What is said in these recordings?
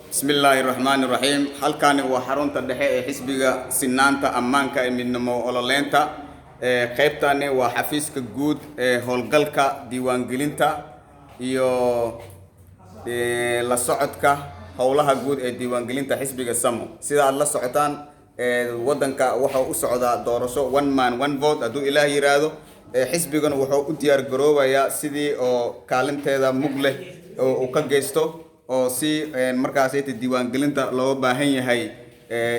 Bismi illaahi raxmaani raxiim. Halkani waa xarunta dhexe ee Xisbiga Sinaanta, Ammaanka ee Midnimo Ololeynta. Qaybtani waa xafiiska guud ee howlgalka diiwaangelinta iyo la socodka howlaha guud ee diiwaangelinta xisbiga Samo. Sida aad la socotaan, waddanka wuxuu u socdaa doorasho one man, one vote, hadduu Ilaah yiraahdo. Xisbigan wuxuu u diyaar garoobayaa sidii oo kaalinteeda mug leh oo uu ka geysto oo si markaasayta diiwaangelinta looga baahan yahay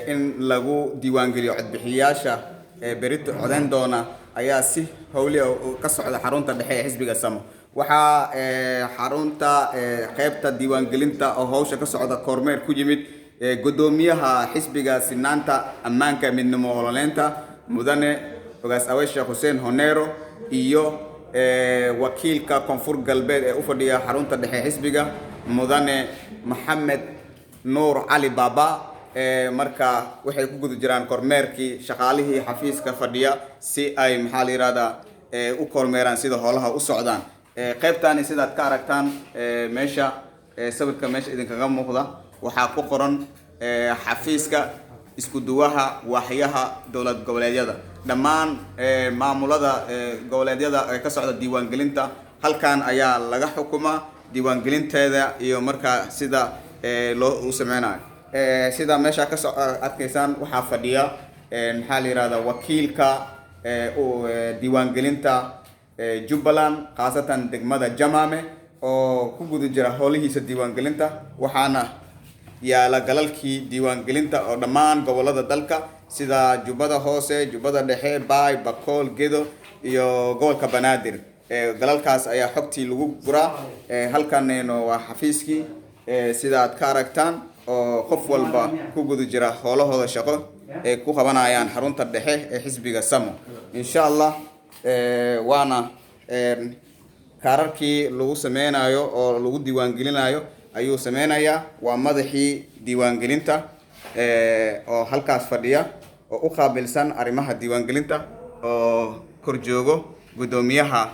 in lagu diiwaangeliyo codbixiyayaasha berito codeyn doona ayaa si howli ah ka socda xarunta dhexe ee xisbiga Samo. Waxaa xarunta qaybta diiwaangelinta oo hawsha ka socda kormeer ku yimid guddoomiyaha Xisbiga Sinaanta, Ammaanka, Midnimo Ololeynta, Mudane Ogaas Aweys Sheekh Xuseen Honeero, iyo wakiilka Koonfur Galbeed ee u fadhiya xarunta dhexe xisbiga, Mudane Maxamed Nuur Cali Baaba. Marka waxay ku guda jiraan kormeerkii shaqaalihii xafiiska fadhiya si ay, maxaa la yihahdaa, u kormeeraan sida howlaha u socdaan. Qaybtani sidaad ka aragtaan meesha sawirka meesha idinkaga muuqda, waxaa ku qoran xafiiska isku duwaha waaxyaha dowlad goboleedyada. Dhammaan maamulada goboleedyada ee ka socda diiwaangelinta halkan ayaa laga xukumaa diiwaangelinteeda iyo markaa sida loo u sameynayo. Sida meesha ka so arkaysaan, waxaa fadhiya, maxaa la yihahdaa, wakiilka diiwaangelinta Jubbaland, khaasatan degmada Jamame, oo ku guda jira howlihiisa diiwaangelinta. Waxaana yaala galalkii diiwaangelinta oo dhammaan gobolada dalka, sida Jubbada Hoose, Jubbada Dhexe, Baay, Bakool, Gedo iyo gobolka Banaadir. Galalkaas ayaa xogtii lagu guraa. Halkaneno waa xafiiskii, sida aad ka aragtaan, oo qof walba ku guda jira howlahooda shaqo ay ku qabanayaan xarunta dhexe ee xisbiga Samo, insha Allah. Waana kaararkii lagu sameynayo oo lagu diiwaangelinayo ayuu sameynayaa. Waa madaxii diiwaangelinta oo halkaas fadhiya oo u qaabilsan arrimaha diiwaangelinta oo korjoogo guddoomiyaha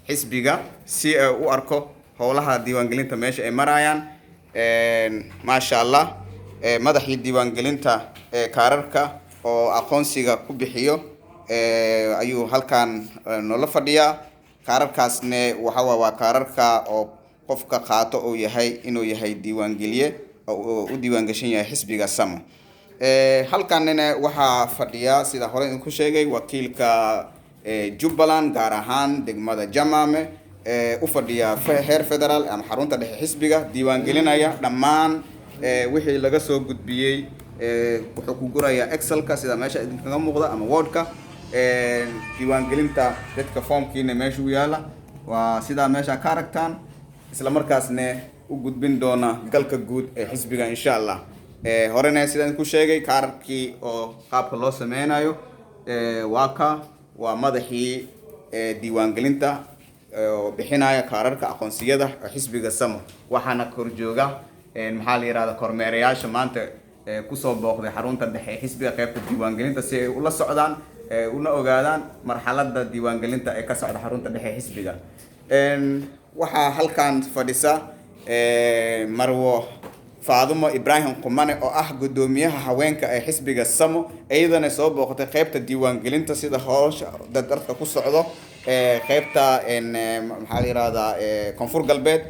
xisbiga si ay u arko howlaha diiwaangelinta meesha ay marayaan. Maasha Allah, madaxii diiwaangelinta ee kaararka oo aqoonsiga ku bixiyo ayuu halkan noola fadhiyaa. Kaararkaasne waxa waa kaararka oo qofka qaato uu yahay inuu yahay diiwaangeliye oo u diiwaangashan yahay xisbiga Samo. Halkanina waxaa fadhiya, sida hore idinku sheegay, wakiilka Jubbaland, gaar ahaan degmada Jamame, u fadhiya heer federaal ama xarunta dhexe xisbiga, diiwaangelinaya dhammaan wixii laga soo gudbiyey. Wuxuu ku gurayaa Excelka, sida meesha idinkaga muuqda, ama Wordka. Diiwaangelinta dadka foomkiina meeshuu yaala waa sidaa meesha ka aragtaan, isla markaasne u gudbin doona galka guud ee xisbiga, insha Allah. Horena sidaan ku sheegay, kaararkii oo qaabka loo sameynayo waa ka waa madaxii diiwaangelinta oo bixinaya kaararka aqoonsiyada ee xisbiga Samo. Waxaana korjooga, maxaa la yihahda, kormeerayaasha maanta kusoo booqday xarunta dhexe ee xisbiga qaybta diiwaangelinta si ay ula socdaan, una ogaadaan marxalada diiwaangelinta ee ka socda xarunta dhexe ee xisbiga. Waxaa halkan fadhisa Marwo Faadumo Ibraahim Qumane oo ah guddoomiyaha haweenka ee xisbiga Samo, iyadana soo booqatay qaybta diiwaangelinta sida howsha dadka ku socdo qaybta, maxaa la yihahdaa, Koonfur Galbeed.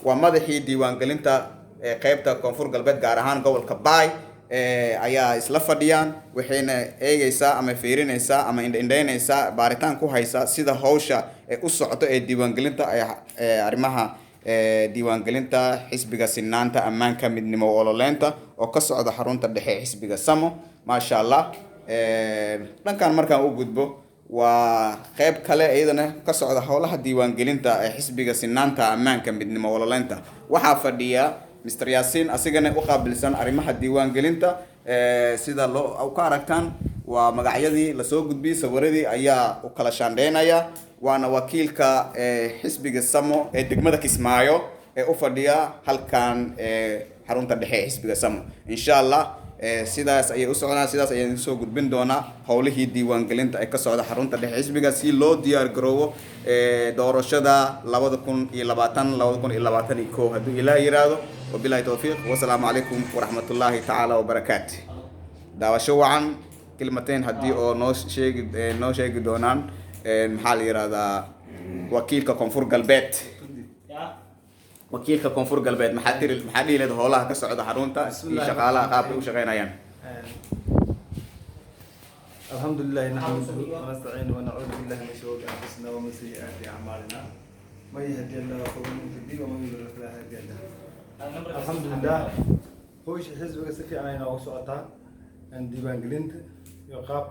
Waa madaxii diiwaangelinta qaybta Koonfur Galbeed, gaar ahaan gobolka Baay, ayaa isla fadhiyaan. Waxayna eegeysaa ama fiirinaysaa ama indhaindhaynaysaa, baaritaan ku haysaa sida hawsha ee u socoto ee diiwaangelinta ee arrimaha diiwaangelinta Xisbiga Sinaanta, Ammaanka, Midnimo Ololeynta oo ka socda xarunta dhexe ee xisbiga Samo, maasha Allah. Dhankan markaan u gudbo, waa qeyb kale iyadana ka socda howlaha diiwaangelinta ee Xisbiga Sinaanta, Ammaanka, Midnimo Ololeynta. Waxaa fadhiya Mr Yaasiin, asigana u qaabilsan arrimaha diiwaangelinta. Sida loo ka aragtaan, waa magacyadii lasoo gudbiyey, sawiradii ayaa u kala shaandheynaya. Waana wakiilka xisbiga Samo ee degmada Kismaayo ee u fadhiya halkan xarunta dhexe ee xisbiga Samo, insha Allah. Sidaas ayay u socdaan, sidaas ayaan soo gudbin doonaa howlihii diiwaangelinta ay ka socda xarunta dhexe xisbiga, si loo diyaar garoobo doorashada 2020, 2021, hadduu Ilaah yiraahdo. Wabilahi towfiiq, wasalaamu calaykum waraxmatullaahi tacaala wabarakaatu. Daawasho wacan. Kilmateen haddii oo noo sheegi doonaan, maxaa la yihahdaa, wakiilka Koonfur Galbeed, wakiilka Koonfur Galbeed, maxaa tiri, maxaa dhihi leed howlaha ka socda xarunta iyo shaqaalaha qaabkay u shaqeynayaan? الحمد لله نحمده ونستعينه ونعوذ بالله من شرور انفسنا ومن سيئات اعمالنا، من يهدي الله فهو المهتدي ومن يضلل فلا هادي له. الحمد لله، howsha xisbiga si fiican ay noogu socotaa, diiwaangelinta iyo qaabka.